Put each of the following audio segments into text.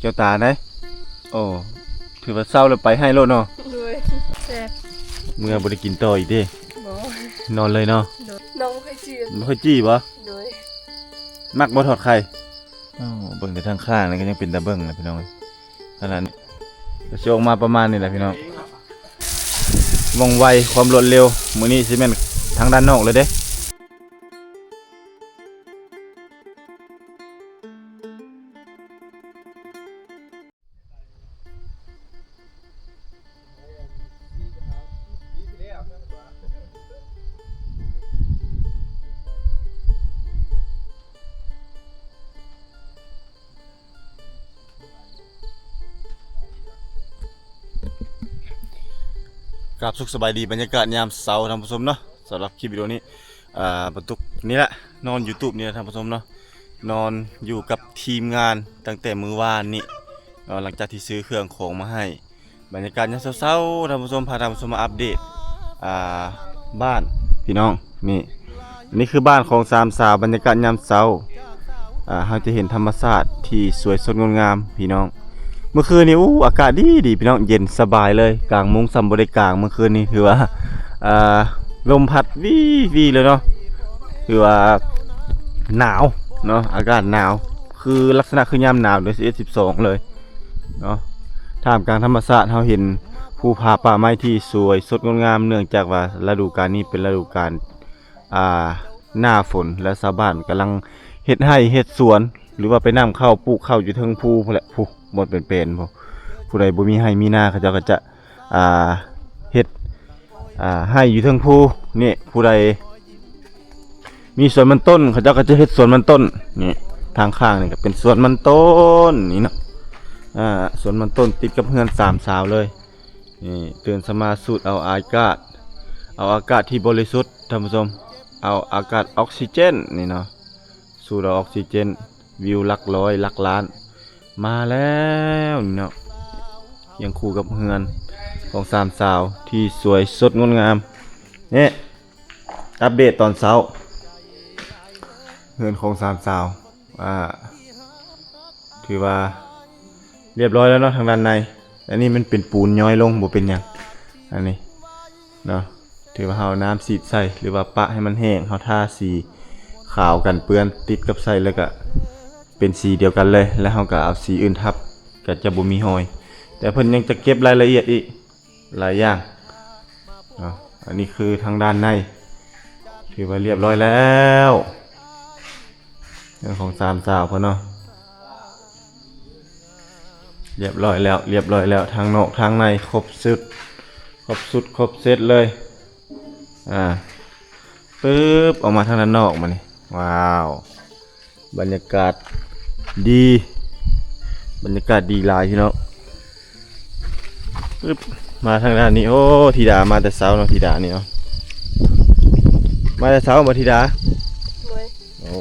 ແກ້ວຕາໄດ໋. ໂອ້ ຖືວ່າເຊົາແລ້ວໄປໃຫ້ໂລດເນາະ. ໂດຍ ແຊບ. ເມື່ອບໍ່ໄດ້ກິນຕໍ່ອີກເດ້. ບໍ່ ນອນເລີຍເນາະ. ໂດຍ ນ້ອງບໍ່ຄ່ອຍຈື່ ບໍ່ຄ່ອຍຈື່ບໍ? ໂດຍ ມັກບໍ່ທອດໄຂ່? ໂອ້ ເບິ່ງແຕ່ທາງຂ້າງນີ້ກໍຍັງເປັນຕາເບິ່ງນະພີ່ນ້ອງ. ຂະໜາດນີ້ກໍຊິອອກມາປະມານນີ້ແຫຼະພີ່ນ້ອງ. ວ່ອງໄວ ຄວາມລວດເລັວ. ມື້ນີ້ຊິແມ່ນທາງດ້ານນອກເລີຍເດ້. ກາບສຸກສະບາຍດີ ບັນຍາກາດຍາມເຊົ້າທ່ານຜູ້ຊົມເນາະ. ສຳລັບຄລິບວິດີໂອນີ້ ອ່າ ບັນທຸກນີ້ແຫຼະ ນອນຢູ່ຕູບນີ້ແຫຼະທ່ານຜູ້ຊົມເນາະ. ນອນຢູ່ກັບທີມງານຕັ້ງແຕ່ມື້ວານນີ້ເນາະ ຫຼັງຈາກທີ່ຊື້ເຄື່ອງຂອງມາໃຫ້. ບັນຍາກາດຍາມເຊົ້າໆ ທ່ານຜູ້ຊົມ ພາທ່ານຜູ້ຊົມມາອັບເດດ ອ່າ ບ້ານພີ່ນ້ອງ. ນີ້ ອັນນີ້ຄືບ້ານຂອງສາມສາວ ບັນຍາກາດຍາມເຊົ້າ. ອ່າ ເຮົາຈະເຫັນທຳມະຊາດທີ່ສວຍສົດງົດງາມພີ່ນ້ອງ. ເມື່ອຄືນນີ້ ອູ້ ອາກາດດີໆ ພີ່ນ້ອງ ເຢັນສະບາຍເລີຍ. ກາງມຸ້ງຊ້ຳບໍ່ໄດ້ກາງເມື່ອຄືນນີ້ ຖືວ່າ ອ່າ ລົມພັດວີ່ໆ ເລີຍເນາະ. ຖືວ່າໜາວເນາະ ອາກາດໜາວ ຄືລັກສະນະຄືຍາມໜາວເດືອນສິບເອັດ ສິບສອງເລີຍເນາະ. ທ່າມກາງທຳມະຊາດ ເຮົາເຫັນພູຜາປ່າໄມ້ທີ່ສວຍສົດງົດງາມ ເນື່ອງຈາກວ່າລະດູການນີ້ເປັນລະດູການ ອ່າ ໜ້າຝົນ ແລະ ຊາວບ້ານກຳລັງເຮັດໄຮ່ເຮັດສວນ ຫຼືວ່າໄປນຳເຂົ້າ ປູກເຂົ້າຢູ່ເທິງພູພຸ້ນແຫຼະ. ຜູ້ ບ່ອນເປັນໆ ຜູ້ ຜູ້ໃດບໍ່ມີໄຮ່ມີນາ ເຂົາເຈົ້າກໍຈະ ອ່າ ເຮັດ ອ່າ ໄຮ່ຢູ່ເທິງພູນີ້. ຜູ້ໃດມີສວນມັນຕົ້ນ ເຂົາເຈົ້າກໍຈະເຮັດສວນມັນຕົ້ນນີ້. ທາງຂ້າງນີ້ກໍເປັນສວນມັນຕົ້ນນີ້ເນາະ. ອ່າ ສວນມັນຕົ້ນຕິດກັບເຮືອນສາມສາວເລີຍ. ນີ້ ຕື່ນເຊົ້າມາສູດເອົາອາກາດ ເອົາອາກາດທີ່ບໍລິສຸດ ທ່ານຜູ້ຊົມ ເອົາອາກາດອອກຊີເຈນນີ້ເນາະ. ສູດເອົາອອກຊີເຈນ ວິວຫຼັກຮ້ອຍຫຼັກລ້ານມາແລ້ວນີ້ເນາະ. ຄຽງຄູ່ກັບເຮືອນຂອງສາມສາວທີ່ສວຍສົດງົດງາມ. ນີ້ ອັບເດດຕອນເຊົ້າ ເຮືອນຂອງສາມສາວ. ອ່າ ຖືວ່າລຽບຮ້ອຍແລ້ວເນາະ ທາງດ້ານໃນ. ອັນນີ້ມັນເປັນປູນຍ້ອຍລົງ ບໍ່ເປັນຫຍັງ ອັນນີ້ເນາະ. ຖືວ່າເຮົາເອົານ້ຳສີດໃສ່ ຫຼືວ່າປະໃຫ້ມັນແຫ້ງ ເຮົາທາສີຂາວກັນເປື້ອນຕິດກັບໃສ່ ແລ້ວກະເປັນສີດຽວກັນເລີຍ ແລ້ວເຮົາກະເອົາສີອື່ນທັບ ກະຈະບໍ່ມີຮອຍ. ແຕ່ເພິ່ນຍັງຈະເກັບລາຍລະອຽດອີກ ຫຼາຍຢ່າງເນາະ. ອັນນີ້ຄືທາງດ້ານໃນ ຖືວ່າລຽບຮ້ອຍແລ້ວ ເລື່ອງຂອງສາມສາວເພິ່ນເນາະ. ລຽບຮ້ອຍແລ້ວ ລຽບຮ້ອຍແລ້ວ ທາງນອກທາງໃນຄົບຊຸດ ຄົບຊຸດຄົບເຊັດເລີຍ. ອ່າ ປຶບ ອອກມາທາງດ້ານນອກມານີ້ ວ້າວ ບັນຍາກາດດີ ບັນຍາກາດດີຫຼາຍພີ່ນ້ອງ. ປຶບ ມາທາງດ້ານນີ້ ໂອ້ ທິດາມາແຕ່ເຊົ້າເນາະ ທິດານີ້ເນາະ. ມາແຕ່ເຊົ້າບໍ່ທິດາ? ໂດຍ ໂອ້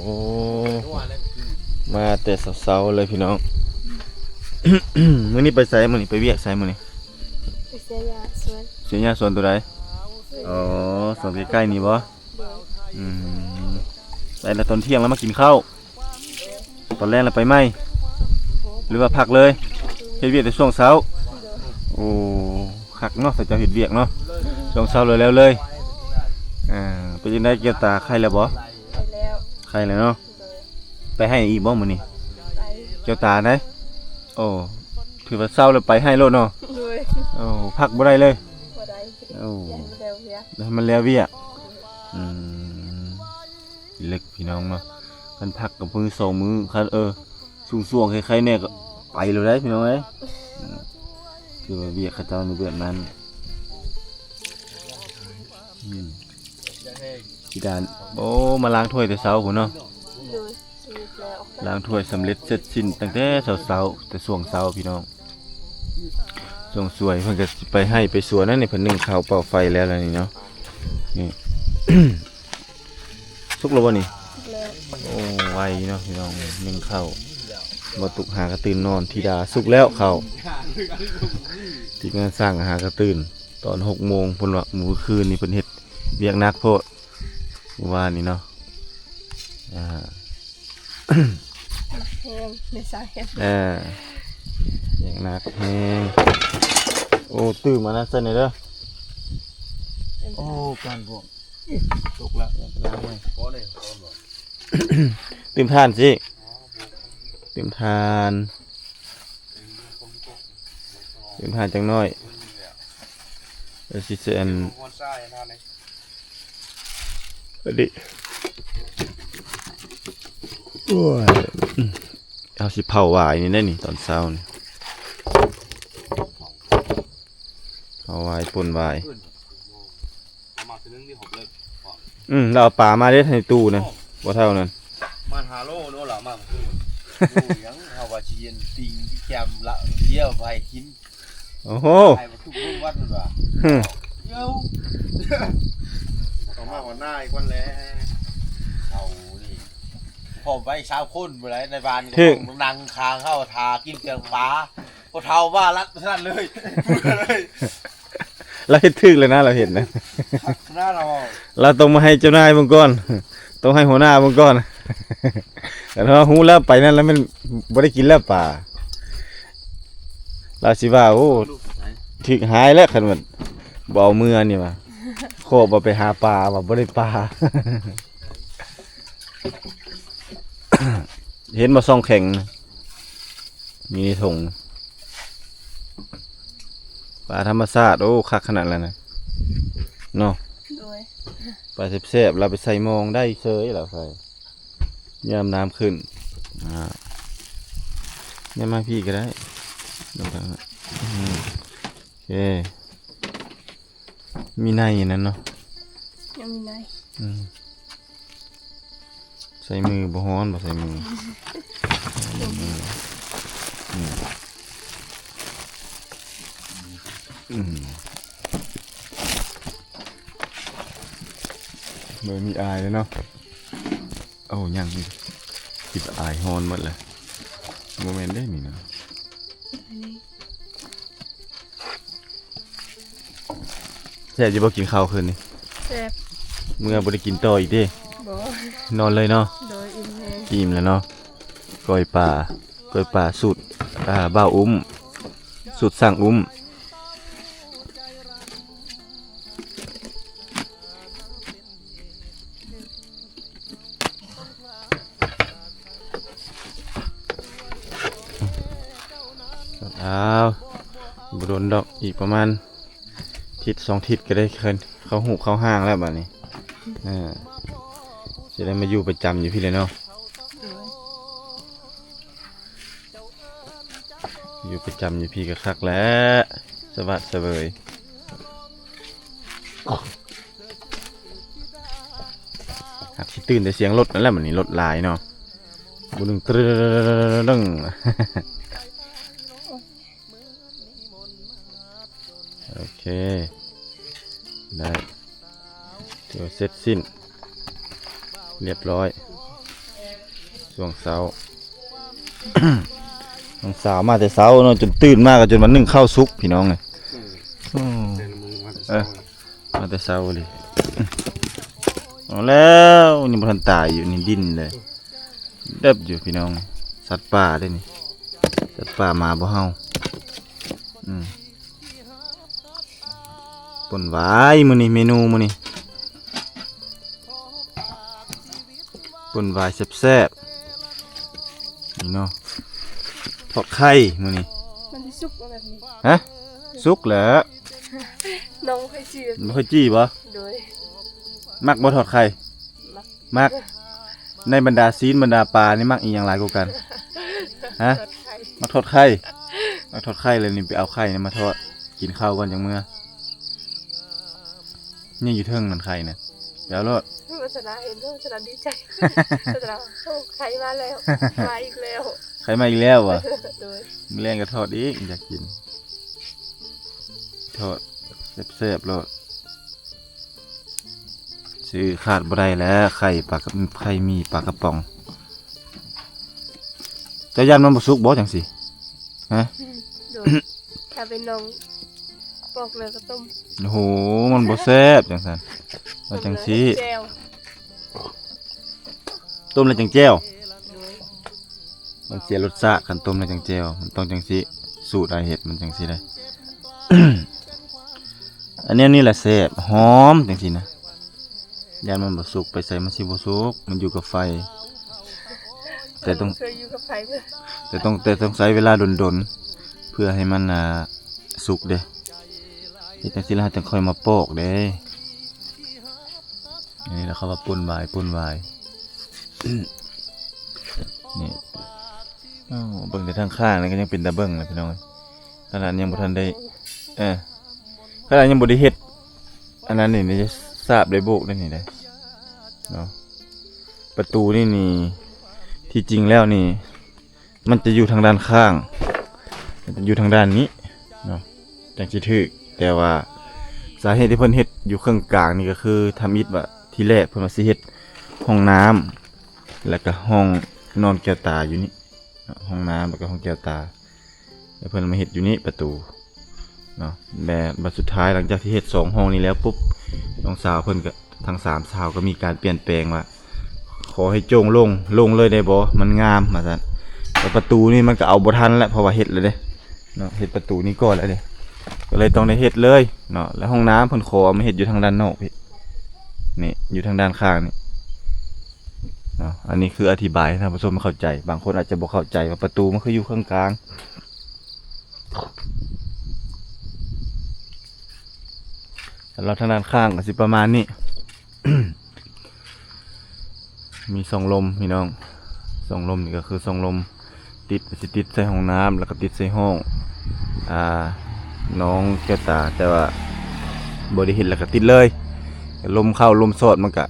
ມາແຕ່ເຊົ້າໆ ເລີຍພີ່ນ້ອງ. ມື້ນີ້ໄປໃສ? ມື້ນີ້ໄປວຽກໃສມື້ນີ້? ໄປເສຍຫຍ້າສວນ. ເສຍຫຍ້າສວນໂຕໃດ? ສວນ ອໍ ສວນໃກ້ໆ ນີ້ບໍ່? ອືມ ໄປແລ້ວຕອນທ່ຽງແລ້ວມາກິນເຂົ້າ ຕອນແລງແລ້ວໄປໃໝ່ ຫຼືວ່າພັກເລີຍ? ເຮັດວຽກແຕ່ຊ່ວງເຊົ້າ. ໂອ້ ຄັກເນາະ ເຂົາເຈົ້າເຮັດວຽກເນາະ ຊ່ວງເຊົ້າແລ້ວໆ ເລີຍ. ອ່າ ເປັນຈັ່ງໃດແກ້ວຕາ ໄຄແລ້ວບໍ່? ໄຄແລ້ວ ໄຄແລ້ວເນາະ. ໄປໃຫ້ອີກບໍ່ມື້ນີ້? ໄປ ແກ້ວຕາໄດ໋. ໂອ້ ຖືວ່າເຊົາແລ້ວໄປໃຫ້ໂລດເນາະ. ໂດຍ ໂອ້ ພັກບໍ່ໄດ້ເລີຍ. ບໍ່ໄດ້ ໂອ້ ຢ້ານມັນແລ້ວວຽກ ຢ້ານມັນແລ້ວວຽກ. ອືມ ເລິກພີ່ນ້ອງເນາະ ຄັນພັກກັບມື້ສອງມື້ ຄັນ ເອີ ຊ່ວງໆ ໄຄໆ ແດ່ກໍໄປໂລດໄດ໋ພີ່ນ້ອງເອີຍ. ອືມ ຄືວ່າວຽກເຂົາເຈົ້າໃນແບບນັ້ນ. ອືມ ທີ່ດ້ານ ໂອ້ ມາລ້າງຖ້ວຍແຕ່ເຊົ້າພຸ້ນເນາະ. ໂດຍ ລ້າງຖ້ວຍສຳເລັດເສັດສິ້ນຕັ້ງແຕ່ເຊົ້າໆ ແຕ່ຊ່ວງເຊົ້າພີ່ນ້ອງ. ຊ່ວງສວຍເພິ່ນກໍຊິໄປໄຮ່ໄປສວນນັ້ນນີ້ ເພິ່ນໜຶ້ງເຂົ້າເປົ່າໄຟແລ້ວ ແລ້ວນີ້ເນາະ. ນີ້ ສຸກແລ້ວບໍ່ນີ້? ສຸກແລ້ວ. ໂອ້ ໄວເນາະພີ່ນ້ອງ ໜຶ້ງເຂົ້າ. ບໍ່ຕຸກຫາກະຕື່ນນອນ ທິດາ ສຸກແລ້ວເຂົ້າ. ທີມງານຊ່າງຫາກະຕື່ນຕອນຫົກໂມງພຸ້ນວ່າ ມື້ຄືນນີ້ເພິ່ນເຮັດວຽກໜັກໂພດ ມື້ວານນີ້ເນາະ. ອ່າ ແຮງໃນສາຍ ເອີ ໜັກແຮງ. ໂອ້ ຕື່ມອັນນັ້ນໃສ່ແດ່ເດີ. ໂອ້ ການບວກ ຕົກລະ ບໍ່ໄດ້ ຕື່ມຖ່ານຊິ ຕື່ມຖ່ານ ຕື່ມຖ່ານຈັກໜ້ອຍ ແລ້ວຊິເຊັນ ອັນນີ້ ໂອ້ຍ ເຮົາຊິເຜົາຫວາຍນີ້ໄດ໋ນີ້ ຕອນເຊົ້ານີ້ ເຜົາຫວາຍ ປົ່ນຫວາຍ. ອືມ ລາວເອົາປາມາເດ້ໃນຕູ້ນັ້ນ ບໍ່ເທົ່ານັ້ນ ມາຫ້າໂລໂນລະ ມາຄື ຢູ່ຫຍັງ ເຮົາວ່າຊິເຮັດປີ້ງແກມລະ ດຽວໄປກິນ. ໂອ້ໂຫ ໄປທຸກວັດວ່າ ຮຶ ດຽວ ຕ້ອງມາຫົວໜ້າອີກກ່ອນແຫຼະ ເຮົານີ້ ພ້ອມໄວ້ຊາວຄົນບໍ່ໄດ້ ໃນບ້ານກໍນັ່ງຄາງເຮົາຖ້າກິນແກງປາ ພໍເຖົ້າວ່າລັດນັ້ນເລີຍ ລາວເຮັດຖືກແລ້ວນະ ລາວເຮັດນະ ລາວຕ້ອງມາໃຫ້ເຈົ້ານາຍເບິ່ງກ່ອນ ຕ້ອງໃຫ້ຫົວໜ້າເບິ່ງກ່ອນ ຄັນເຮົາຮູ້ແລ້ວໄປນັ້ນແລ້ວແມ່ນບໍ່ໄດ້ກິນແລ້ວປາ ລາວຊິວ່າ ໂອ້ ຖືກຫາຍແລ້ວ ຄັນວ່າບໍ່ເອົາເມືອນີ້ວ່າ ຂໍວ່າໄປຫາປາວ່າບໍ່ໄດ້ປາ. ເຫັນບໍ່ ຊ່ອງແຂງ ມີໃນຖົງ ປາທຳມະຊາດ ໂອ້ ຄັກຂະໜາດແລ້ວນະ ເນາະ ໂດຍ ປາແຊບໆ ລາວໄປໃສ່ມອງໄດ້ເຊີຍ ລາວໃສ່ ຍາມນ້ຳຂຶ້ນ ອ່າ ແນມມາພີ້ກໍໄດ້ ອືມ ໂອເຄ ມີໃນອັນນັ້ນເນາະ ຍັງມີໃນ ອືມ ໃສ່ມືບໍ່ຮ້ອນບໍ່ໃສ່ມື ອືມ ອືມ ອືມ ບໍ່ມີອາຍເລີຍເນາະ. ເອົາຫຍັງນີ້ ຄິດອາຍຮ້ອນໝົດແລ້ວ ບໍ່ແມ່ນເດ້ນີ້ນະ ອັນນີ້ ແຊບຢູ່ບໍ່ກິນເຂົ້າຄືນນີ້? ແຊບ ເມື່ອບໍ່ໄດ້ກິນຕໍ່ອີກເດ້? ບໍ່ ນອນເລີຍເນາະ? ໂດຍ ອີ່ມແຮງ ອີ່ມແລ້ວເນາະ ກ້ອຍປາ ກ້ອຍປາສູດ ອ່າ ບ່າວອຸ້ມ ສູດຊ່າງອຸ້ມ. ອ້າວ ບໍ່ດົນດອກ ອີກປະມານທິດສອງທິດກໍໄດ້ເຂົ້າຮູບເຂົ້າຮ່າງແລ້ວບາດນີ້ ເອີ ຊິໄດ້ມາຢູ່ປະຈຳຢູ່ພີ້ແຫຼະເນາະ. ໂດຍ ຢູ່ປະຈຳຢູ່ພີ້ກໍຄັກແຫຼະ ສະບາຍສະເຫວີຍ. ຫາກຊິຕື່ນແຕ່ສຽງລົດນັ້ນແຫຼະ ມັນນີ້ລົດຫຼາຍເນາະ ບຸ້ງຕຶງ ໂອເຄ ໄດ້ ຖືວ່າເສັດສິ້ນ ລຽບຮ້ອຍ ຊ່ວງເຊົ້າ ນ້ອງສາວມາແຕ່ເຊົ້າເນາະ ຈົນຕື່ນມາກໍຈົນມາໜຶ້ງເຂົ້າສຸກພີ່ນ້ອງເອີຍ ອືມ ເອີ ມາແຕ່ເຊົ້າອີ່ຫຼີ ເອົາແລ້ວ ຍັງບໍ່ທັນຕາຍຢູ່ ນີ້ດີ້ນເລີຍ ເດັບຢູ່ພີ່ນ້ອງ ສັດປ່າເດ້ນີ້ ສັດປ່າມາບໍ່ເຮົາ ອືມ. ປົ່ນຫວາຍ ມື້ນີ້ເມນູມື້ນີ້ ປົ່ນຫວາຍແຊບໆ ນີ້ເນາະ ທອດໄຂ່ມື້ນີ້ ມັນຊິສຸກບໍ່ແບບນີ້? ຮະ ສຸກແຫຼະ ນ້ອງບໍ່ຄ່ອຍຈື່ ບໍ່ຄ່ອຍຈື່ບໍ່? ໂດຍ ມັກບໍ່ທອດໄຂ່? ມັກ ມັກ ໃນບັນດາຊີ້ນບັນດາປານີ້ມັກອີ່ຫຍັງຫຼາຍກວ່າກັນ? ຮະ ທອດໄຂ່ ມັກທອດໄຂ່ ມັກທອດໄຂ່ ແລ້ວນີ້ໄປເອົາໄຂ່ນີ້ມາທອດ ກິນເຂົ້າກ່ອນຈັ່ງເມືອ ຍັງຢູ່ເທິງນັ້ນໄຂ່ນະ ໄປເອົາໂລດ ວັດສະນາເຫັນ ວັດສະນາດີໃຈ ວັດສະນາ ໂອ້ ໄຂ່ມາແລ້ວ ມາອີກແລ້ວ ໄຂ່ມາອີກແລ້ວຫວາ? ໂດຍ ມື້ແລງກໍທອດອີກ ຢາກກິນ ທອດແຊບໆໂລດ. ຊື້ຂາດບໍ່ໄດ້ແຫຼະ ໄຂ່ປາກະ ໄຂ່ໝີ່ປາກະປ໋ອງ ເຈົ້າຢ້ານມັນບໍ່ສຸກບໍ່ຈັ່ງຊີ້? ຮະ ໂດຍ ຖ້າເປັນນ້ອງປອກແລ້ວກໍຕົ້ມ ໂອ້ໂຫ ມັນບໍ່ແຊບຈັ່ງຊັ້ນ ເອົາຈັ່ງຊີ້ ຕົ້ມແລ້ວຈັ່ງແຈ່ວ ໂດຍ ມັນເສຍລົດຊາດ ຄັນຕົ້ມແລ້ວຈັ່ງແຈ່ວ ມັນຕ້ອງຈັ່ງຊີ້ ສ ຕູດອ້າຍເຮັດມັນຈັ່ງຊີ້ເດ້. ອັນແນວນີ້ລະແຊບ ຫອມຈັ່ງຊີ້ນະ. ຢ້ານມັນບໍ່ສຸກ ໄປໃສມັນຊິບໍ່ສຸກ ມັນຢູ່ກັບໄຟ. ແຕ່ຕ້ອງ ເຄີຍຢູ່ກັບໄຟເບິ່ງ ແຕ່ຕ້ອງ ແຕ່ຕ້ອງໃຊ້ເວລາດົນໆ ເພື່ອໃຫ້ມັນ ອ່າ ສຸກເດ້. ເຮັດຈັ່ງຊີ້ແລ້ວເຮົາຈັ່ງຄ່ອຍມາປອກເດ້. ອັນນີ້ລະເຂົາວ່າປົ່ນຫວາຍ ປົ່ນຫວາຍ ນີ້. ໂອ້ ເບິ່ງແຕ່ທາງຂ້າງນີ້ກໍຍັງເປັນຕາເບິ່ງລະ ພີ່ນ້ອງເອີຍ. ຂະໜາດຍັງບໍ່ທັນໄດ້ ເອີ ຂະໜາດຍັງບໍ່ໄດ້ເຮັດອັນນັ້ນນີ້ ນີ້ສາບໄດ້ໂບກໄດ້ນີ້ໄດ໋ເນາະ. ປະຕູນີ້ນີ້ ທີ່ຈິງແລ້ວນີ້ ມັນຈະຢູ່ທາງດ້ານຂ້າງ ມັນຈະຢູ່ທາງດ້ານນີ້ເນາະ ຈັ່ງຊິຖືກ. ແຕ່ວ່າສາເຫດທີ່ເພິ່ນເຮັດຢູ່ເຄິ່ງກາງນີ້ ກໍຄືທຳອິດວ່າ ທີແລກເພິ່ນວ່າຊິເຮັດຫ້ອງນ້ຳ ແລ້ວກໍຫ້ອງນອນແກ້ວຕາຢູ່ນີ້ເນາະ ຫ້ອງນ້ຳ ແລ້ວກໍຫ້ອງແກ້ວຕາ ແລ້ວເພິ່ນມາເຮັດຢູ່ນີ້ປະຕູເນາະ. ແລ້ວບັດສຸດທ້າຍ ຫຼັງຈາກທີ່ເຮັດສອງຫ້ອງນີ້ແລ້ວປຸບ ນ້ອງສາວເພິ່ນກໍ ທັງສາມສາວກໍມີການປ່ຽນແປງວ່າ ຂໍໃຫ້ໂຈ່ງໂລ່ງ ໂລ່ງເລີຍໄດ້ບໍ່ ມັນງາມ ວ່າຊັ້ນ. ແຕ່ປະຕູນີ້ມັນກໍເອົາບໍ່ທັນແລ້ວ ເພາະວ່າເຮັດແລ້ວເດ້ເນາະ ເຮັດປະຕູນີ້ກ່ອນແລ້ວເດ້ ກໍເລີຍຕ້ອງໄດ້ເຮັດເລີຍເນາະ. ແລ້ວຫ້ອງນ້ຳເພິ່ນຂໍເອົາມາເຮັດຢູ່ທາງດ້ານນອກພີ້ ນີ້ ຢູ່ທາງດ້ານຂ້າງນີ້ເນາະ. ອັນນີ້ຄືອະທິບາຍໃຫ້ທ່ານຜູ້ຊົມເຂົ້າໃຈ ບາງຄົນອາດຈະບໍ່ເຂົ້າໃຈວ່າປະຕູມັນຄືຢູ່ເຄິ່ງກາງ. ສຳລັບທາງດ້ານຂ້າງກໍຊິປະມານນີ້ ມີຊ່ອງລົມພີ່ນ້ອງ ຊ່ອງລົມນີ້ກໍຄືຊ່ອງລົມ ຕິດ ຊິຕິດໃສ່ຫ້ອງນ້ຳ ແລ້ວກໍຕິດໃສ່ຫ້ອງ ອ່າ ນ້ອງແກ້ວຕາ ແຕ່ວ່າບໍ່ໄດ້ເຮັດ ແລ້ວກໍຕິດເລີຍ. ລົມເຂົ້າລົມສອດ ມັນກະ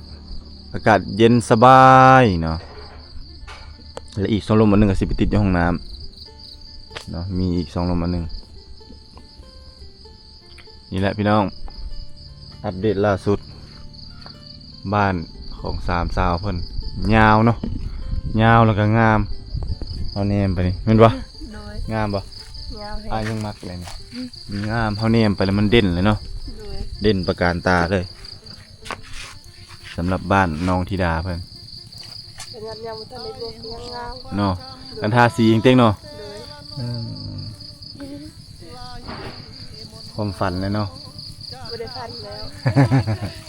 ອາກາດເຢັນສະບາຍເນາະ. ແລະ ອີກຊ່ອງລົມອັນໜຶ່ງກໍຊິໄປຕິດຢູ່ຫ້ອງນ້ຳເນາະ ມີອີກຊ່ອງລົມອັນໜຶ່ງ. ນີ້ແຫຼະພີ່ນ້ອງ ອັບເດດລ່າສຸດ ບ້ານຂອງສາມສາວເພິ່ນ ຍາວເນາະ ຍາວແລ້ວກໍງາມ. ເຮົາແນມໄປນີ້ແມ່ນບໍ່? ໂດຍ ງາມບໍ່? ງາມແຮງ ອ້າຍຍັງມັກເລີຍນີ້ ອືມ ງາມ. ເຮົາແນມໄປແລ້ວມັນເດັ່ນເລີຍເນາະ ໂດຍ ເດັ່ນປະການຕາເລີຍ. ສຳລັບບ້ານນ້ອງທິດາເພິ່ນ ຂະໜາດຍັງບໍ່ທັນໄດ້ບວກຍັງງາມເນາະ ໂດຍ ຄັນທາສີເອງເຕັງເນາະ ໂດຍ ອືມ ຄວາມຝັນແຫຼະເນາະ ບໍ່ໄດ້ຝັນແລ້ວ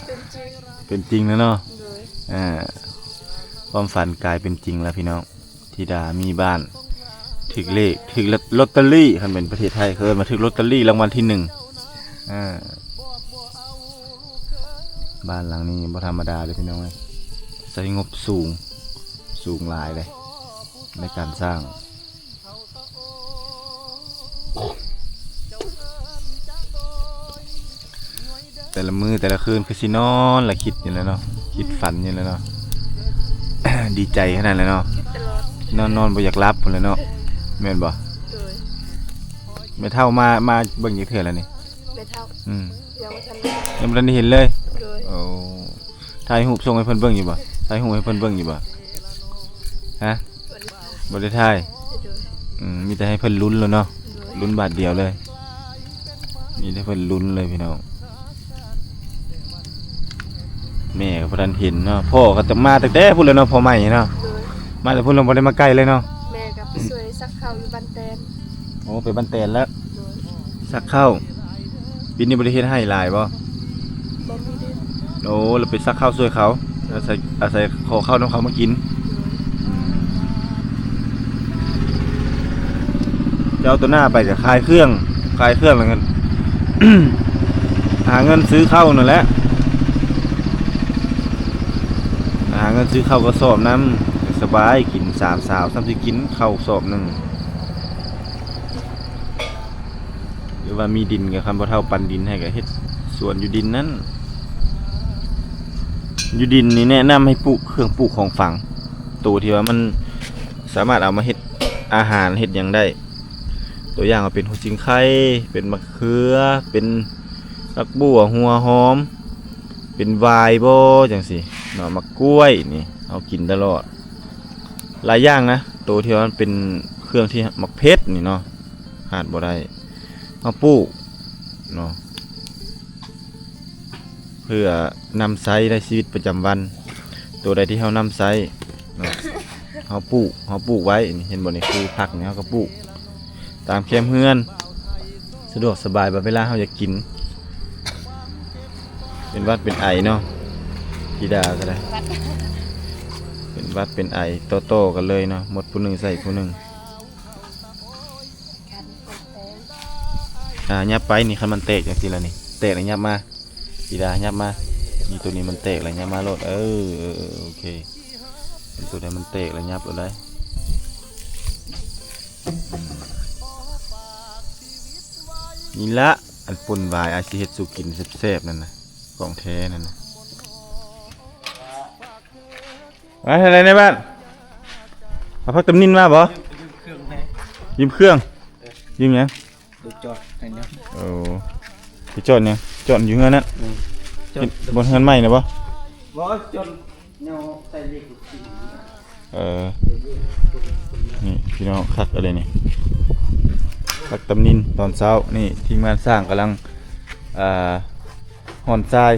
ເປັນຈິງ ເປັນຈິງແລ້ວເນາະ ໂດຍ ອ່າ ຄວາມຝັນກາຍເປັນຈິງແລ້ວພີ່ນ້ອງ. ທິດາມີບ້ານ ຖືກເລກ ຖືກລອດ ລອດເຕີຣີ ຄັນເປັນປະເທດໄທເຂົາເອີ້ນວ່າຖືກລອດເຕີຣີລາງວັນທີໜຶ່ງ. ອ່າ ບ້ານຫຼັງນີ້ບໍ່ທຳມະດາເດີ້ພີ່ນ້ອງເອີຍ ໃຊ້ງົບສູງ ສູງຫຼາຍເດ້ໃນການສ້າງ. ແຕ່ລະມື້ແຕ່ລະຄືນຄືຊິນອນລະຄິດຢູ່ແຫຼະເນາະ ຄິດຝັນຢູ່ແຫຼະເນາະ ດີໃຈຂະໜາດແຫຼະເນາະ ຄິດຕະຫຼອດ ນອນ ນອນບໍ່ຢາກຫຼັບພຸ້ນແຫຼະເນາະ ແມ່ນບໍ່? ໂດຍ ແມ່ເຖົ້າມາ ມາເບິ່ງຈັກເທື່ອແລ້ວນີ້? ແມ່ເຖົ້າ ອືມ ຍັງບໍ່ທັນໄດ້ ຍັງບໍ່ທັນໄດ້ເຫັນເລີຍ ໂດຍ ໂອ້ ຖ່າຍຮູບສົ່ງໃຫ້ເພິ່ນເບິ່ງຢູ່ບໍ່? ຖ່າຍຮູບໃຫ້ເພິ່ນເບິ່ງຢູ່ບໍ່? ຮະ? ບໍ່ໄດ້ຖ່າຍ ບໍ່ໄດ້ຖ່າຍ ໂດຍ ອືມ ມີແຕ່ໃຫ້ເພິ່ນລຸ້ນແລ້ວເນາະ ລຸ້ນບາດດຽວເລີຍ ມີແຕ່ເພິ່ນລຸ້ນເລີຍພີ່ນ້ອງ. ແມ່ກໍບໍ່ທັນເຫັນເນາະ ພໍ່ກໍມາຕັ້ງແຕ່ພຸ້ນແລ້ວເນາະ ພໍ່ໃໝ່ເນາະ ໂດຍ ມາແຕ່ພຸ້ນແລ້ວ ບໍ່ໄດ້ມາໃກ້ເລີຍເນາະ. ແມ່ກໍໄປຊ່ວຍສັກເຂົ້າຢູ່ບ້ານແຕນ ໂອ້ ໄປບ້ານແຕນແລ້ວ ໂດຍ ສັກເຂົ້າ. ປີນີ້ບໍ່ໄດ້ເຮັດໄຮ່ຫຼາຍບໍ່? ບໍ່ມີເດ້. ໂອ້ ແລ້ວໄປສັກເຂົ້າຊ່ວຍເຂົາ ອາໄສ ອາໄສຂໍເຂົ້ານຳເຂົາມາກິນ. ໂດຍ ອືມ ເຈົ້າເອົາໂຕໜ້າໄປກໍຂາຍເຄື່ອງ ຂາຍເຄື່ອງແລ້ວກໍ ຫາເງິນຊື້ເຂົ້ານັ້ນແຫຼະ ຫາເງິນຊື້ເຂົ້າກະສອບນຳ ສະບາຍ ກິນສາມສາວ ສ່ຳຊິກິນເຂົ້າສອບໜຶ່ງ. ຫຼືວ່າມີດິນກໍ ຄັນພໍ່ເຖົ້າປັນດິນໃຫ້ກໍເຮັດສວນຢູ່ດິນນັ້ນ. ຢູ່ດິນນີ້ແນະນຳໃຫ້ປູກເຄື່ອງປູກຂອງຝັງ ໂຕທີ່ວ່າມັນສາມາດເອົາມາເຮັດອາຫານເຮັດຫຍັງໄດ້ ຕົວຢ່າງວ່າເປັນຫົວຊິງໄຄ ເປັນໝາກເຂືອ ເປັນຜັກບົ່ວ ຫົວຫອມ ເປັນຫວາຍບໍ ຈັ່ງຊີ້ເນາະ ໝາກກ້ວຍນີ້ເຮົາກິນຕະຫຼອດ. ຫຼາຍຢ່າງນະ ໂຕທີ່ວ່າມັນເປັນເຄື່ອງທີ່ ໝາກເຜັດນີ້ເນາະ ຂາດບໍ່ໄດ້ ເຮົາປູກເນາະ ເພື່ອນຳໃຊ້ໃນຊີວິດປະຈຳວັນ. ໂຕໃດທີ່ເຮົານຳໃຊ້ເນາະ ເຮົາປູກ ເຮົາປູກໄວ້ນີ້ ເຫັນບໍ່ນີ້ ຄືຜັກນີ້ເຮົາກໍປູກ ຕາມແຄມເຮືອນ ສະດວກສະບາຍ ບາດເວລາເຮົາຢາກກິນ ເປັນຫວັດເປັນໄອເນາະ ທິດາກໍໄດ້ ເປັນຫວັດເປັນໄອຕໍ່ໆກັນເລີຍເນາະ ໝົດຜູ້ໜຶ່ງໃສ່ຜູ້ໜຶ່ງ. ອ່າ ຫຍັບໄປນີ້ ຄັນມັນແຕກຈັ່ງຊີ້ລະນີ້ ແຕກແລ້ວຫຍັບມາ ທິດາຫຍັບມາ ນີ້ ໂຕນີ້ມັນແຕກແລ້ວຫຍັບມາໂລດ ເອີ ເອີ ເອີ ໂອເຄ ໂຕໃດມັນແຕກແລ້ວຫຍັບໂລດໄດ໋. ນີ້ລະ ອັນປົ່ນຫວາຍ ອາດຊິເຮັດສູ່ກິນແຊບໆນັ້ນນະ ຂອງແທ້ນັ້ນນະ. ມາເຮັດໃດໃນບ້ານ? ເອົາຜັກຕຳນິນມາບໍ່? ຢືມເຄື່ອງແດ່ ຢືມເຄື່ອງ ເອີ ຢືມຫຍັງ? ໄປຈອດໃຫ້ແດ່. ໂອ້ ໄປຈອດຫຍັງ? ຈອດຢູ່ເຮືອນນັ້ນ? ອືມ ຈອດ ເຮັດບ່ອນເຮືອນໃໝ່ນະບໍ່? ບໍ່ ຈອດ ແນວໃສ່ເຫຼັກ ເອີ ນີ້ພີ່ນ້ອງ ຄັກອີ່ຫຼີນີ້ ຜັກຕຳນິນຕອນເຊົ້ານີ້ ທີມງານຊ່າງກຳລັງ ອ່າ ຮ່ອນຊາຍ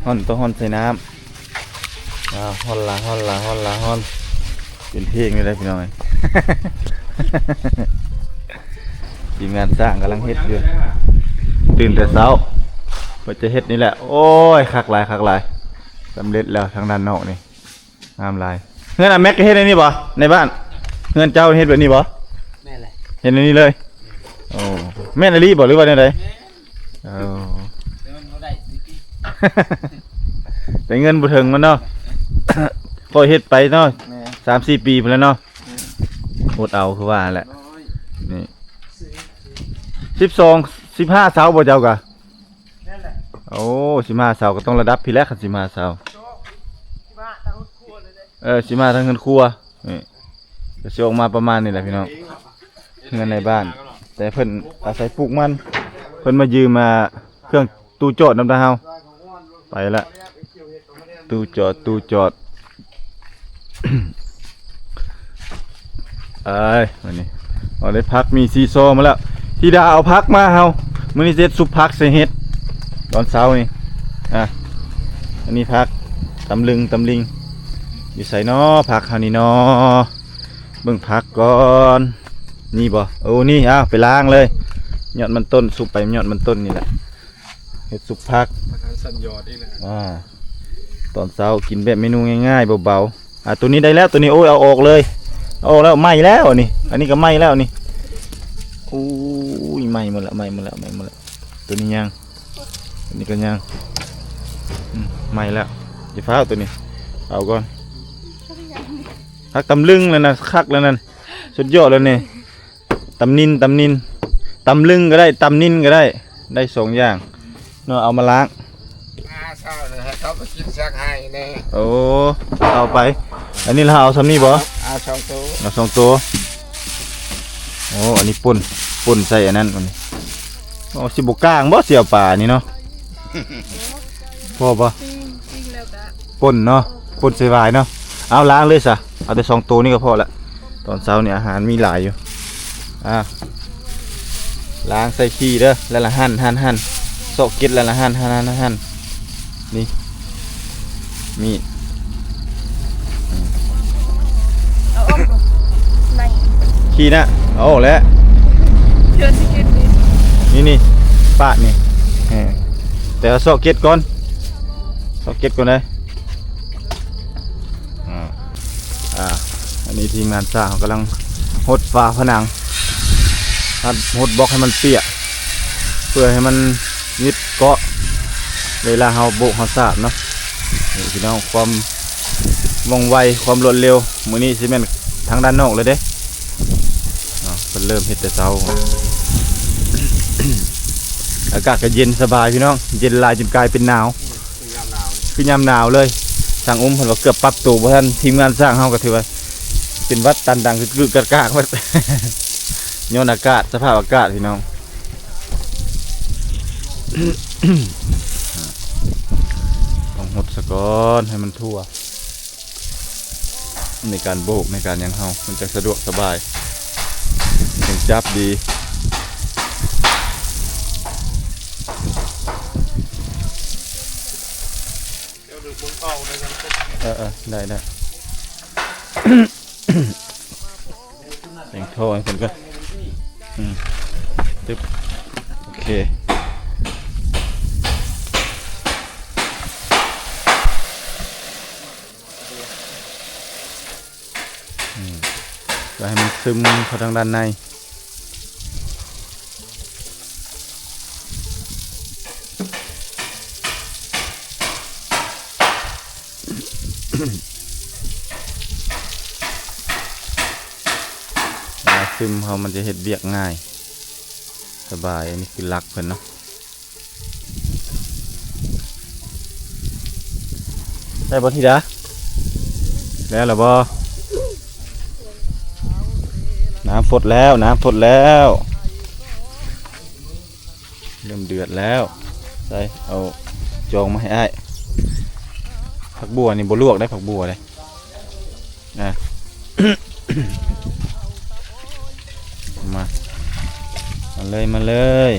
ຮ່ອນ ຕ້ອງຮ່ອນໃສ່ນ້ຳ ອ່າ ຮ່ອນລະ ຮ່ອນລະ ຮ່ອນລະ ຮ່ອນ ເປັນເພງເລີຍພີ່ນ້ອງເອີຍ. ທີມງານຊ່າງກຳລັງເຮັດຢູ່ ຕື່ນແຕ່ເຊົ້າ ເພິ່ນຈະເຮັດນີ້ແຫຼະ. ໂອ້ຍ ຄັກຫຼາຍ ຄັກຫຼາຍ ສຳເລັດແລ້ວ ທາງດ້ານນອກນີ້ ງາມຫຼາຍ. ເຮືອນອາແມັກກໍເຮັດອັນນີ້ບໍ່ ໃນບ້ານ? ເຮືອນເຈົ້າເຮັດແບບນີ້ບໍ່? ແມ່ນແຫຼະ ເຮັດອັນນີ້ເລີຍ. ໂອ້ ແມ່ນອີ່ຫຼີບໍ່ ຫຼືວ່າແນວໃດ? ແມ່ນ ເອີ ແຕ່ມັນບໍ່ໄດ້ ແຕ່ເງິນບໍ່ເຖິງມັນເນາະ. ຂ້ອຍເຮັດໄປເນາະ ແມ່ນ ສາມສີ່ປີພຸ້ນແຫຼະເນາະ ແມ່ນ ອົດເອົາຄືວ່າແຫຼະ. ນີ້ ສິບສອງ ສິບຫ້າເສົາບໍ່ເຈົ້າກະ? ແມ່ນແຫຼະ ໂອ້ ສິບຫ້າເສົາກໍຕ້ອງລະດັບພີ້ແຫຼະ ຄັນສິບຫ້າເສົາ ເອີ ສິບຫ້າທັງເຮືອນຄົວ. ນີ້ ກໍຊິອອກມາປະມານນີ້ແຫຼະພີ່ນ້ອງ ເຮືອນໃນບ້ານ ແຕ່ເພິ່ນອາໄສປູກມັນ ເພິ່ນມາຢືມ ອ່າ ເຄື່ອງຕູ້ຈອດນຳທາງເຮົາ ໄປລະ ຕູ້ຈອດ ຕູ້ຈອດ. ເອີຍ ມື້ນີ້ເອົາໄດ້ຜັກ ມີຊີຊໍມາແລ້ວ ທິດາເອົາຜັກມາເຮົາ ມື້ນີ້ຊິເຮັດຊຸບຜັກໃສ່ເຫັດ ຕອນເຊົ້ານີ້. ອ່າ ອັນນີ້ຜັກ ຕຳລຶງ ຕຳລິງ ຢູ່ໃສນໍ ຜັກເຮົານີ້ນໍ ເບິ່ງຜັກກ່ອນ ນີ້ບໍ່? ໂອ້ ນີ້ ອ້າວ ໄປລ້າງເລີຍ ຍອດມັນຕົ້ນ ຊຸບໃບຍອດມັນຕົ້ນນີ້ແຫຼະ ເຮັດຊຸບຜັກ ອາຫານສັນຍອດນີ້ແຫຼະ. ອ່າ ຕອນເຊົ້າກິນແບບເມນູງ່າຍໆ ເບົາໆ. ອ່າ ໂຕນີ້ໄດ້ແລ້ວ ໂຕນີ້ ໂອ້ຍ ເອົາອອກເລີຍ ເອົາອອກແລ້ວ ໄໝ້ແລ້ວນີ້ ອັນນີ້ກໍໄໝ້ແລ້ວນີ້. ໂອ້ຍ ໄໝ້ໝົດລະ ໄໝ້ໝົດລະ ໄໝ້ໝົດລະ. ໂຕນີ້ຍັງ ອັນນີ້ກໍຍັງ ອືມ ໄໝ້ແລ້ວ ຢ່າຟ້າວ ໂຕນີ້ເອົາກ່ອນ. ຜັກຕຳລຶງແລ້ວນະ ຄັກແລ້ວນັ້ນ ສຸດຍອດແລ້ວນີ້. ຕຳນິນ ຕຳນິນ ຕຳລຶງກໍໄດ້ ຕຳນິນກໍໄດ້ ໄດ້ສອງຢ່າງເນາະ. ເອົາມາລ້າງ ອ່າ ເຊົ້າເລີຍ ໃຫ້ເຂົາໄປກິນຊາກໄຮ່ແດ່. ໂອ້ ເອົາໄປ ອັນນີ້ລະເອົາສ່ຳນີ້ບໍ່? ເອົາສອງໂຕ ເອົາສອງໂຕ. ໂອ້ ອັນນີ້ປົ່ນ ປົ່ນໃສ່ອັນນັ້ນ ອັນນີ້. ໂອ້ ຊິບໍ່ກ້າງບໍ່ ຊິເອົາປານີ້ເນາະ ພໍບໍ່? ປີ້ງ ປີ້ງແລ້ວກະ ປົ່ນເນາະ ປົ່ນໃສ່ຫວາຍເນາະ. ເອົາ ລ້າງເລີຍຊະ ເອົາແຕ່ສອງໂຕນີ້ກໍພໍລະ. ຕອນເຊົ້ານີ້ອາຫານມີຫຼາຍຢູ່. ອ່າ ລ້າງໃສ່ຂີ້ເດີ ແລ້ວລະຫັ່ນ ຫັ່ນ ຫັ່ນ ຊອກເກັດ ແລ້ວລະຫັ່ນ ຫັ່ນ ຫັ່ນ ຫັ່ນ. ນີ້ ມີດ ອືມ ເອົາອອກໃນ ຂີ້ນະ ເອົາອອກແລ້ວ ເທື່ອຊິກິນນີ້ ນີ້ ນີ້ ປາດນີ້ ເອີ ແຕ່ວ່າຊອກເກັດກ່ອນ ຊອກເກັດກ່ອນເດີ. ອ່າ ອ່າ ອັນນີ້ທີມງານຊ່າງເຮົາກຳລັງຫົດຝາຜະໜັງ ຫັດ ຫົດບລັອກໃຫ້ມັນປຽກ ເພື່ອໃຫ້ມັນຍຶດເກາະ ເວລາເຮົາໂບກເຮົາສາບເນາະ. ນີ້ພີ່ນ້ອງ ຄວາມວ່ອງໄວ ຄວາມລວດເລັວ ມື້ນີ້ຊິແມ່ນທາງດ້ານນອກເລີຍເດ້. ເນາະ ເພິ່ນເລີ່ມເຮັດແຕ່ເຊົ້າ ອາກາດກໍເຢັນສະບາຍພີ່ນ້ອງ ເຢັນຫຼາຍຈົນກາຍເປັນໜາວ ຄືຍາມໜາວ ຄືຍາມໜາວເລີຍ. ຊ່າງອຸ້ມເພິ່ນວ່າເກືອບປັບໂຕບໍ່ທັນ ທີມງານຊ່າງເຮົາກໍຖືວ່າເປັນຫວັດຕັນດັງກຶກໆກັກໆ ຫວັດ ຍ້ອນອາກາດ ສະພາບອາກາດພີ່ນ້ອງ. ຕ້ອງຫົດສະກ່ອນໃຫ້ມັນທົ່ວ ໃນການໂບກໃນການຫຍັງເຮົາ ມັນຈະສະດວກສະບາຍ ຍັງຈັບດີ. ເອີໆ ໄດ້ໆ ແຕ່ງທໍ່ໃຫ້ເພິ່ນກ່ອນ. ອືມ ຕຶບ ໂອເຄ ອືມ ເພື່ອໃຫ້ມັນຊຶມເຂົ້າທາງດ້ານໃນ. ເວລາຊຶມເຮົາມັນຈະເຮັດວຽກງ່າຍ ສະບາຍ. ອັນນີ້ຄືຫຼັກເພິ່ນເນາະ. ໄດ້ບໍ່ທິດາ? ແລ້ວລະບໍ່? ນ້ຳຟົດແລ້ວ ນ້ຳຟົດແລ້ວ. ເລີ່ມເດືອດແລ້ວ. ໃສ່ ເອົາຈອງມາໃຫ້ອ້າຍ. ຜັກບົ່ວນີ້ບໍ່ລວກໄດ້ ຜັກບົ່ວເດ້. ອ່ະ ມາ ມາເລີຍ ມາເລີຍ.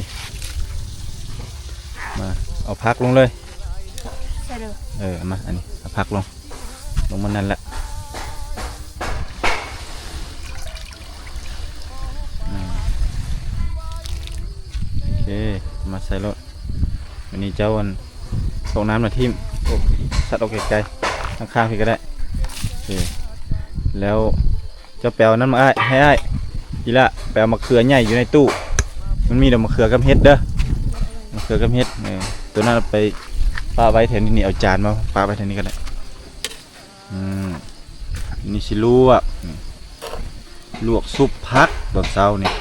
ມາ ເອົາຜັກລົງເລີຍ. ໃສ່ເດີ. ເອີ ເອົາມາ ອັນນີ້ ເອົາຜັກລົງ. ລົງມານັ້ນແຫຼະ. ອືມ ໂອເຄ ມາໃສ່ໂລດ. ວັນນີ້ເຈົ້າ ອັນ ຕົກນ້ຳນະ ຖິ້ມ ໂອ້ ສັດອອກໄກໆ ຂ້າງໆ ພີ້ກໍໄດ້. ໂອເຄ ແລ້ວ ເຈົ້າໄປເອົານັ້ນມາ ອ້າຍ ໃຫ້ອ້າຍ. ອີ່ຫຼ້າ ໄປເອົາໝາກເຂືອໃຫຍ່ຢູ່ໃນຕູ້. ມັນມີແຕ່ໝາກເຂືອກັບເຫັດເດີ. ໝາກເຂືອກັບເຫັດ. ເອີ ໂຕນັ້ນເອົາໄປປະໄວ້ແຖວນີ້. ນີ້ ເອົາຈານມາປະໄວ້ແຖວນີ້ກໍໄດ້. ອືມ ນີ້ຊິລວກ ລວກຊຸບຜັກຕອນເຊົ້ານີ້.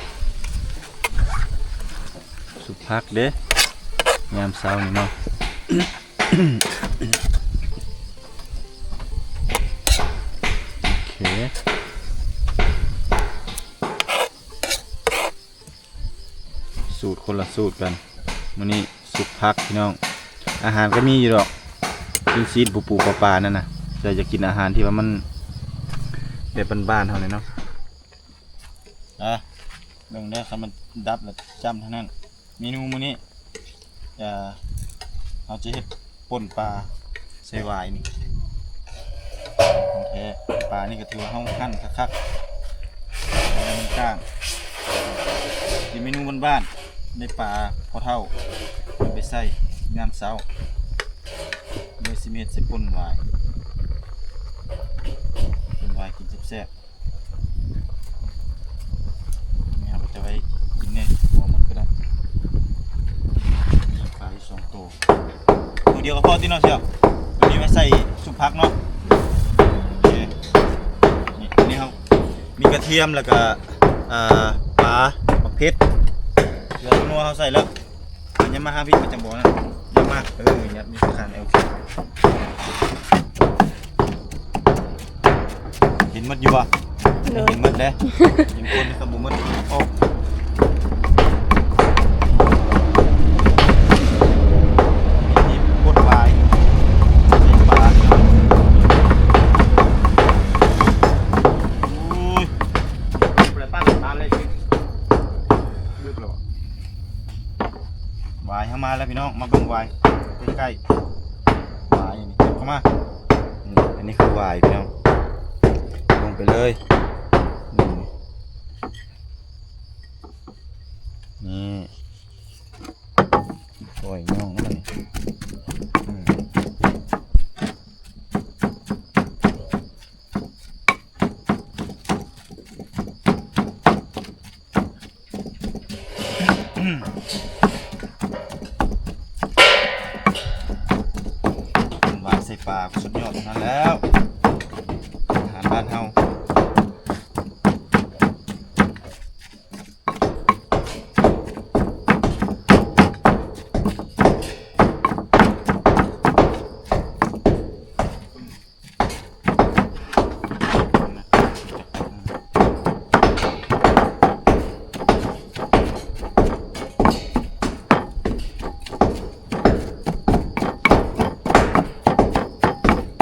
ຊຸບຜັກເດ້ ຍາມເຊົ້ານີ້ເນາະ. ໂອເຄ ສູດຄົນລະສູດກັນ. ມື້ນີ້ຊຸບຜັກພີ່ນ້ອງ. ອາຫານກໍມີຢູ່ດອກ ກິນຊີ້ນປູໆປາໆນັ້ນນະ. ແຕ່ຢາກກິນອາຫານທີ່ວ່າມັນແບບບ້ານໆເຮົານີ້ເນາະ. ອ່າ ເບິ່ງເດີ ຄັນມັນດັບລະຈ້ຳເທົ່ານັ້ນ. ເມນູມື້ນີ້ ເອີ ເຮົາຈະເຮັດປົ່ນປາໃສ່ຫວາຍນີ້ ຂອງແທ້. ປານີ້ກໍຖືວ່າເຮົາຫັ່ນຄັກໆ ໃຫ້ມັນກ້າງ. ເປັນເມນູບ້ານໆ ໄດ້ປາພໍ່ເຖົ້າເອົາໄປໃສ່ຍາມເຊົ້າ. ເດີ ຊິມາເຮັດໃສ່ປົ່ນຫວາຍ ປົ່ນຫວາຍກິນແຊບໆ. ນີ້ເຮົາກໍຈະໄວ້ກິນແດ່ ບໍ່ໝົດກໍໄດ້. ມີປາຢູ່ສອງໂຕ ໂຕດຽວກໍພໍຕິເນາະສ່ຽວ. ໂຕນີ້ໄວ້ໃສ່ຊຸບຜັກເນາະ. ໂອເຄ ນີ້ ນີ້ເຮົາມີກະທຽມ ແລ້ວກໍ ອ່າ ປາ ໝາກເຜັດ ເກືອ ນົວ ເຮົາໃສ່ແລ້ວ. ອ່ະ ຍັບມາຫາພີ່ປະຈຳບໍ່ນັ້ນ ຍັບມາ. ເອີ ຍັບ ຍັບຂ້າງ ໂອເຄ ເຫັນໝົດຢູ່ບໍ່? ໂດຍ ເຫັນໝົດເດ້. ເຫັນຄົນກໍບໍ່ໝົດ. ໂອ້ ມີຄົນວາຍ ເຫັນປາ. ໂອ້ຍ ບໍ່ໄດ້ປານນັ້ນເລີຍ. ເລີກແລ້ວ ຫວາຍເຮົາມາແລ້ວພີ່ນ້ອງ. ມາເບິ່ງຫວາຍໃກ້ໆ ຫວາຍນີ້ ເກັບເຂົ້າມາ. ນີ້ ອັນນີ້ຄືຫວາຍພີ່ນ້ອງ ລົງໄປເລີຍ. ນີ້ ນີ້ ປ່ອຍນ້ອງມັນນີ້. ອືມ ຫວາຍໃສ່ປາ ສຸດຍອດເທົ່ານັ້ນແລ້ວ ອາຫານບ້ານເຮົາ.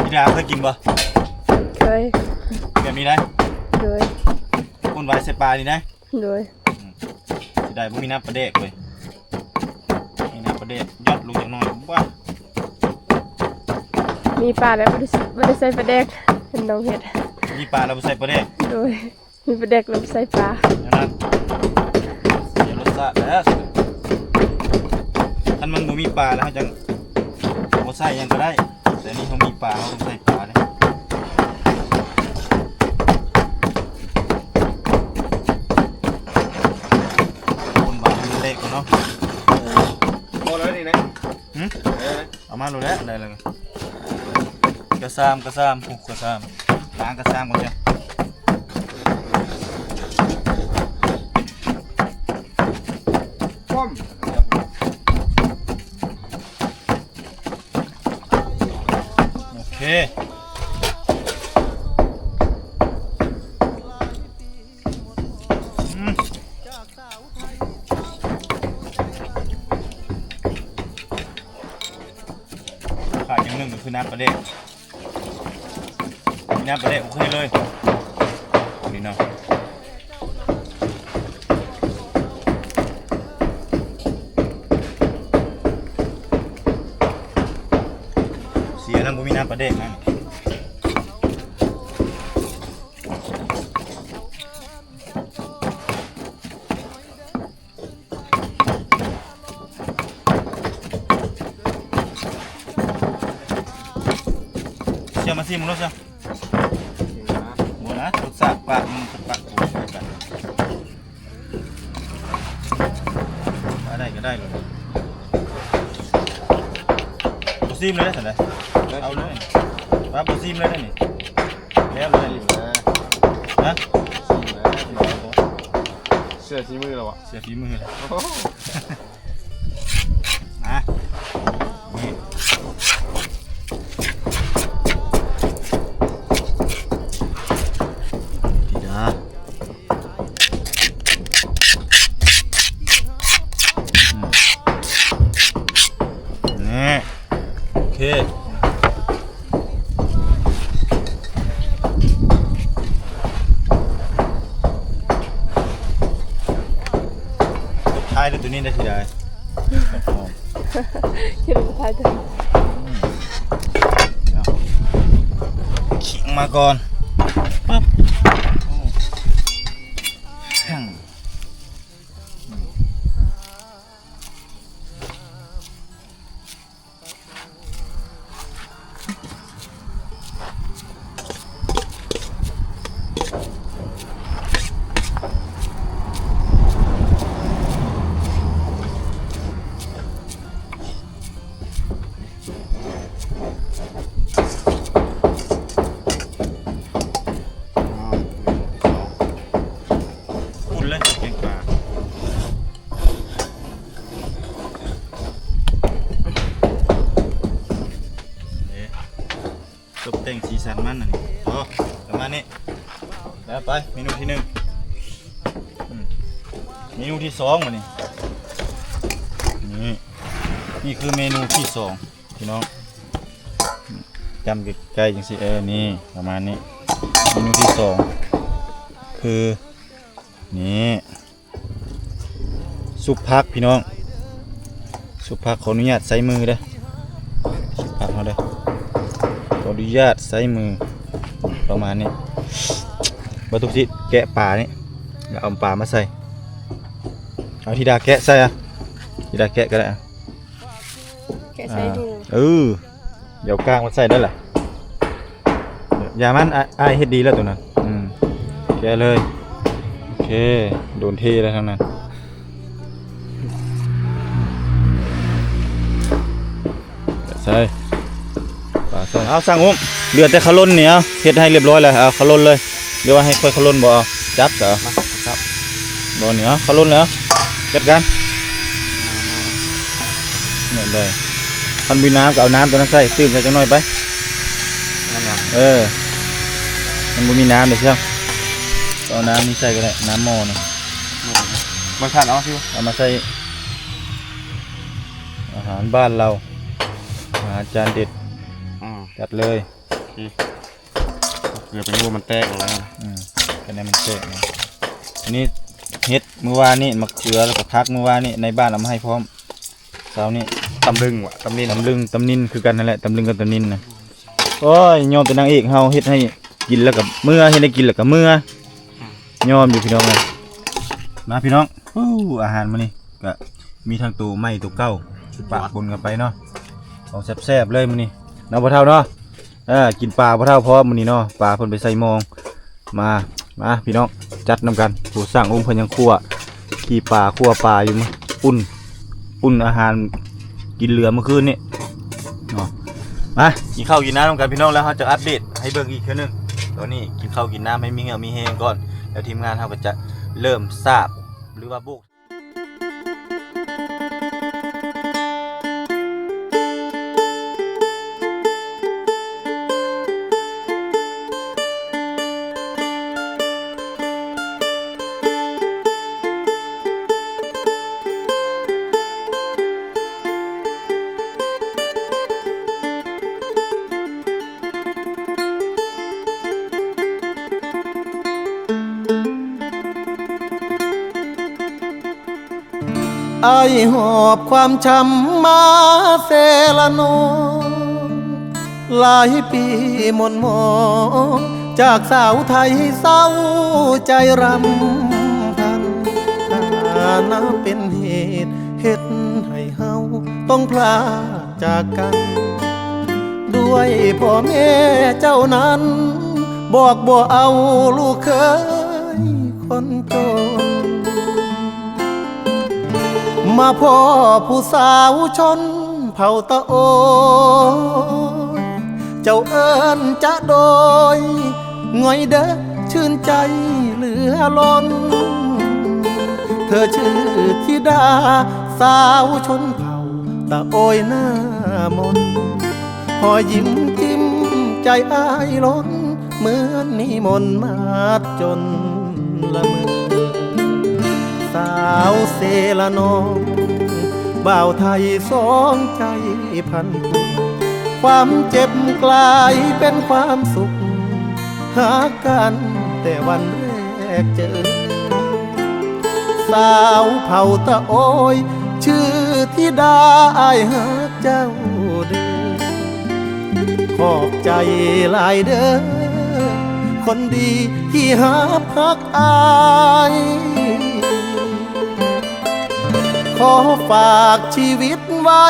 ອີດາເຄີຍກິນບໍ່? ເຄີຍ. ແບບນີ້ໄດ໋? ໂດຍ. ປົ່ນຫວາຍໃສ່ປານີ້ໄດ໋? ໂດຍ. ອືມ ເສຍດາຍບໍ່ມີນ້ຳປາແດກເວີຍ. ມີນ້ຳປາແດກຢອດລົງຈັກໜ້ອຍ. ວ້າ ມີປາແລ້ວບໍ່ໄດ້ ບໍ່ໄດ້ໃສ່ປາແດກ ເປັນນ້ອງເຮັດ. ມີປາແລ້ວບໍ່ໃສ່ປາແດກ? ໂດຍ. ມີປາແດກແລ້ວບໍ່ໃສ່ປາ ແນວນັ້ນ. ຊາດແລ້ວ. ຄັນມັນບໍ່ມີປາແລ້ວ ເຮົາຈັ່ງບໍ່ໃສ່ຫຍັງກໍໄດ້, ແຕ່ນີ້ເຮົາມີປາ ເຮົາຕ້ອງໃສ່ປາເດ້. ຄົນບາດເລກເນາະ. ພໍແລ້ວນີ້ນະ. ຫຶ? ເອີ ເອົາມາໂລດແຫຼະ ໄດ້ແລ້ວ. ກະຊາມ ກະຊາມ ໂອ້ ກະຊາມ ລ້າງກະຊາມກ່ອນເຈົ້າ. ປ້ອມ ໂອເຄ. ອືມ ຂາດຢ່າງໜຶ່ງກໍຄືນ້ຳປາແດກ. ມີນ້ຳປາແດກໂອເຄເລີຍ ນີ້ເນາະ. ເສຍນຳ ບໍ່ມີນ້ຳປາແດກນຳ. ເຊື່ອມາຊີມເບິ່ງໂລດ ເຊື່ອມ. ບໍ່ນະ ລົດຊາດປາກມັນຈະປາກໂກງກັນ. ໄດ້ກໍໄດ້ໂລດ. ບໍ່ຊີມເລີຍຊັ້ນໃດ. ເອົາເລີຍ ວ່າບໍ່ຊີມເລີຍນີ້. ແລ້ວເລີຍ. ຮະ? ຊີມແລ້ວ. ເຊື່ອສີມືແລ້ວບໍ່? ເຊື່ອຝີມືແລ້ວ. ໂອ້ໂຫ ມາ ນີ້ ທິດາ ອືມ ນີ້ ໂອເຄ. ທ້າຍດ້ວຍຕົວນີ້ໄດ້ທີ່ໃດ? ຄິດວ່າທ້າຍຕົວນີ້ ອືມ ເອົາ ຂີງມາກ່ອນ ປັບ ໂອ້ ພຸ້ນເລີຍ ແກງປາ ນີ້ ຕົບແຕ່ງສີສັນມັນ ອັນນີ້ ອໍ ປະມານນີ້ ແລ້ວໄປເມນູທີໜຶ່ງ ອືມ ເມນູທີສອງ ບາດນີ້ ນີ້ ນີ້ຄືເມນູທີສອງ ພີ່ນ້ອງ ຈຳໃກ້ໆ ຈັ່ງຊີ້ ເອີ ນີ້ ປະມານນີ້ ເມນູທີສອງ ຄື ນີ້ ຊຸບຜັກພີ່ນ້ອງ ຊຸບຜັກ ຂໍອະນຸຍາດໃຊ້ມືເດີ ຊຸບຜັກເຮົາເດີ ຂໍອະນຸຍາດໃຊ້ມື ປະມານນີ້ ບັດທຸກຊິແກະປານີ້ ແລ້ວເອົາປາມາໃສ່ ເອົາທິດາແກະໃສ່ອະ ທິດາແກະກໍໄດ້ອະ ແກະໃສ່ ອ່າ ເອີ ດຽວກ້າງມັນໃສ່ໄດ້ລະ ຢ່າມັນ ອ້າຍ ອ້າຍເຮັດດີແລ້ວໂຕນັ້ນ ອືມ ແກະເລີຍ ໂອເຄ ໂດນເທແລ້ວທັງນັ້ນ ໃສ່ ປາໃສ່ ເອົາ ຊ່າງອຸ້ມ ເຫຼືອແຕ່ຂະຫຼົ່ນນີ້ ເອົາ ເຮັດໃຫ້ລຽບຮ້ອຍແລ້ວ ເອົາ ຂະຫຼົ່ນເລີຍ. ຫຼືວ່າໃຫ້ຂ້ອຍຂະຫຼົ່ນບໍ່? ເອົາ ຈັບ ເອົາ ມາ ຈັບ ບໍ່ນີ້ ເອົາ ຂະຫຼົ່ນແລ້ວ ຈັດການ ນີ້ເລີຍ ຄັນມີນ້ຳກໍເອົານ້ຳຕົວນັ້ນໃສ່ ຕື່ມໃສ່ຈັກໜ້ອຍໄປ ນ້ຳຫຍັງ? ເອີ ມັນບໍ່ມີນ້ຳເດ້ ຊ່າງ ກໍເອົານ້ຳນີ້ໃສ່ກໍໄດ້ ນ້ຳໝໍ້ນີ້ ບໍ່ທັນເອົາຊິ ເອົາມາໃສ່ ອາຫານບ້ານເຮົາ ອາຫານຈານເດັດ ອືມ ຈັດເລີຍ. ອືມ ເກືອໄປຢູ່ ມັນແຕກອອກແລ້ວ ອືມ ກະແນມັນແຕກນະ ອັນນີ້ເຫັດມື້ວານນີ້ ໝາກເຂືອ ແລ້ວກໍຜັກມື້ວານນີ້ ໃນບ້ານເອົາມາໃຫ້ພ້ອມ ເຊົ້ານີ້ ຕຳລຶງຫວາ ຕຳນິນ ຕຳລຶງ ຕຳນິນຄືກັນຫັ້ນແຫຼະ ຕຳລຶງກັບຕຳນິນນະ ໂອ້ຍ ຍອມແຕ່ນາງເອກເຮົາເຮັດໃຫ້ກິນແລ້ວກໍເມືອ ເຮັດໃຫ້ກິນແລ້ວກໍເມືອ ອືມ ຍອມຢູ່ພີ່ນ້ອງເອີຍ ມາພີ່ນ້ອງ. ໂອ້ ອາຫານມື້ນີ້ກະມີທັງໂຕໃໝ່ໂຕເກົ່າ ປະປົນກັນໄປເນາະ ຂອງແຊບໆເລີຍມື້ນີ້ເນາະພໍ່ເຖົ້າເນາະ. ເອີ ກິນປາພໍ່ເຖົ້າພ້ອມມື້ນີ້ເນາະ ປາເພິ່ນໄປໃສ່ມອງ. ມາ ມາພີ່ນ້ອງ ຈັດນຳກັນ. ໂອ້ ຊ່າງອົງເພິ່ນຍັງຂົ້ວ ຂີ້ປາ ຂົ້ວປາຢູ່ ອຸ່ນ ອຸ່ນອາຫານກິນເຫຼືອມື້ຄືນນີ້ເນາະ. ມາກິນເຂົ້າກິນນ້ຳນຳກັນພີ່ນ້ອງ ແລ້ວເຮົາຈະອັບເດດໃຫ້ເບິ່ງອີກເທື່ອໜຶ່ງ. ຕອນນີ້ກິນເຂົ້າກິນນ້ຳໃຫ້ມີເຫື່ອມີແຮງກ່ອນ ແລ້ວທີມງານເຮົາກໍຈະເລີ່ມສາບ ຫຼືວ່າໂບກ. ອ້າຍຫອບຄວາມຊ້ຳມາເຊລະນອງ ຫຼາຍປີໝ່ນໝອງ ຈາກສາວໄທເສົ້າໃຈຣຳພັນ ຖານະເປັນເຫດ ເຮັດໃຫ້ເຮົາຕ້ອງພລາກຈາກກັນ ດ້ວຍພໍ່ແມ່ເຈົ້ານັ້ນ ບອກບໍ່ເອົາລູກເຂີຍຄົນຈົນ ມາພໍ້ຜູ້ສາວຊົນເຜົ່າຕະໂອຍ ເຈົ້າເອີ້ນຈະໂດຍ ງ່ອຍເດີ ຊື່ນໃຈເຫຼືອລົ້ນ ເທີຊື່ທິດາສາວຊົນເຜົ່າຕະໂອຍໜ້າມົນ ຮອຍຍິ້ມຈິ້ມໃຈອ້າຍລົ້ນ ເໝືອນນິມົນມາດຈົນລະເມີ ສາວເຊລະນອງ ບ່າວໄທສອງໃຈພັນຜູກ ຄວາມເຈັບກລາຍເປັນຄວາມສຸກ ຮັກກັນແຕ່ວັນແລກເຈີ ສາວເຜົ່າຕະໂອຍ ຊື່ທິດາ ອ້າຍຮັກເຈົ້າເດີ ຂອບໃຈຫຼາຍເດີ ຄົນດີທີ່ຮັບຮັກອ້າຍ ຂໍຝາກຊີວິດໄວ້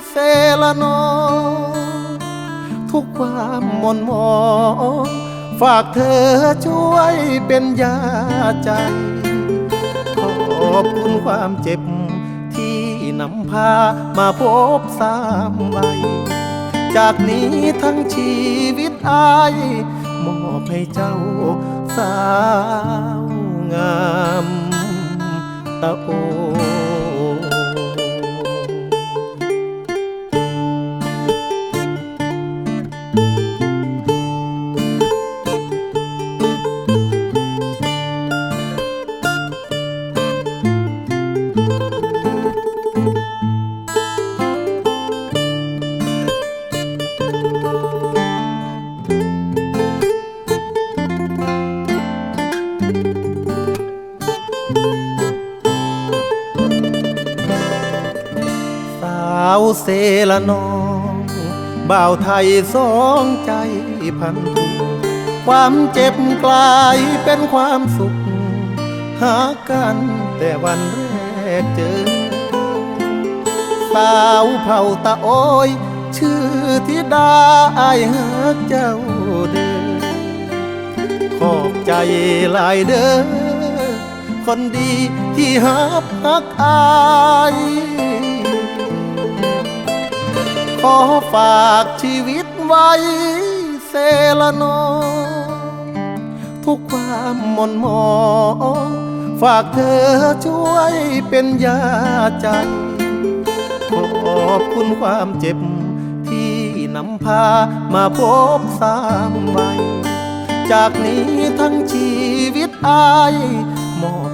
ເຊລະນອງ ທຸກຄວາມໝ່ນໝອງ ຝາກເທີຊ່ວຍເປັນຢາໃຈ ຂອບຄຸນຄວາມເຈັບ ທີ່ນຳພາມາພົບສາມໄວ ຈາກນີ້ທັງຊີວິດອ້າຍ ມອບໃຫ້ເຈົ້າສາວງາມຕະໂອຍ. ສາວເຊລະນອງ ບ່າວໄທສອງໃຈພັນຜູກ ຄວາມເຈັບກລາຍເປັນຄວາມສຸກ ຮັກກັນແຕ່ວັນແລກເຈີ ສາວເຜົ່າຕະໂອຍ ຊື່ທິດາ ອ້າຍຮັກເຈົ້າເດີ ຂອບໃຈຫຼາຍເດີ ຄົນດີທີ່ຮັບຮັກອ້າຍ ຂໍຝາກຊີວິດໄວ້ເຊລະນອງ ທຸກຄວາມໝ່ນໝອງ ຝາກເທີຊ່ວຍເປັນຢາໃຈ ຂອບຄຸນຄວາມເຈັບ ທີ່ນຳພາມາພົບສາມໄວ ຈາກນີ້ທັງຊີວິດອ້າຍ ມອບ